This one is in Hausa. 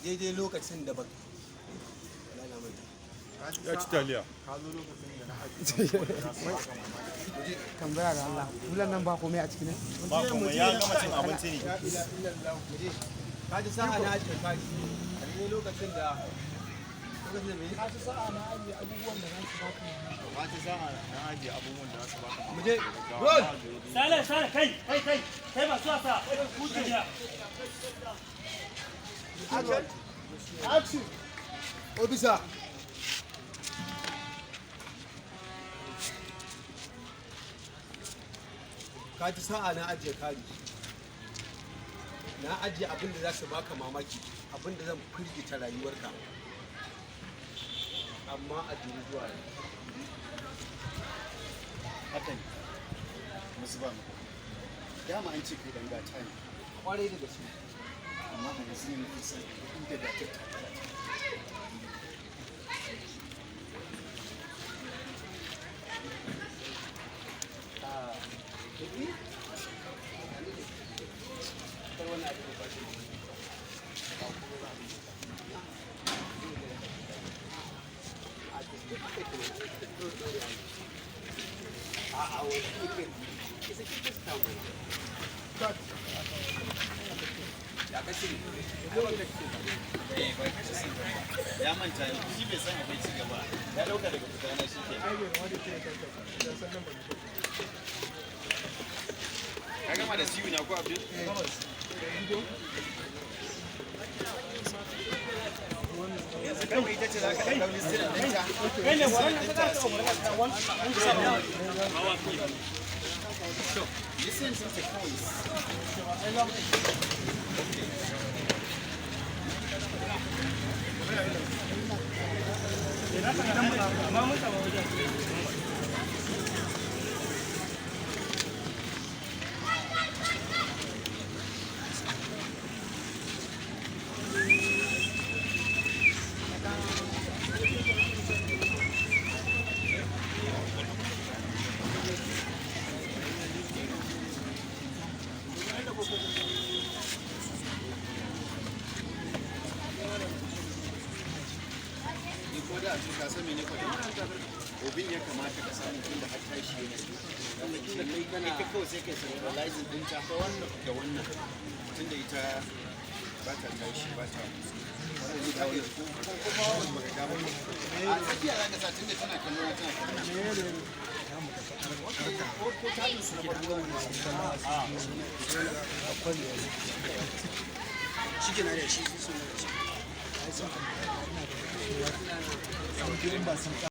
Daidai lokacin da ba na manta. Ya ci taliya. Tambaya ga Allah, hulan nan ba komai a ciki ne? Ba komai, ya gama cin abinci ne. La ilaha illallah, mu je. Ka ji sa'a na ajiye kari a daidai lokacin da me? Ka ci sa'a na ajiye abubuwan da za su baka mamaki. Ka ci sa'a na ajiye abubuwan da za su baka. Mu je, roll. Sale, sale, kai, kai, kai, kai masu wasa, kuce ya. Action, action. Officer, ka ci sa'a na ajiye kari, na ajiye abin da za su baka mamaki, abin da zan firgita rayuwarka, amma a jiri zuwa yau. Haka ne, musu ba mu dama an ce kai dan gata ne. Kwarai da gaske. Amma a yanzu ne nake son inda gatar ta ta. Ya manta, shi bai san akwai ci gaba. Ya dauka daga fitana shi ke. Ka gama da siyu na ko Abdul? Yanzu kawai ita ce za ka ɗauka listin ɗinta. Kai ne, wannan ka ta Listen ɗinta kawai. Amma mun samu wajen. Ni ko da a ce ka san mene kwaɗi obin ya kamata ka samu tun da har tashi yana yi. Tunda kai kana ita kawai sai kai centralizing ɗinta da wannan, tunda ita ba ta tashi, ba ta wannan zai dawo ko kuma baka ga ba. A tsakiya za ka sa, tunda tana kallo na, tana kallo ko ta su na farko. Shi ke na da shi sun da shi.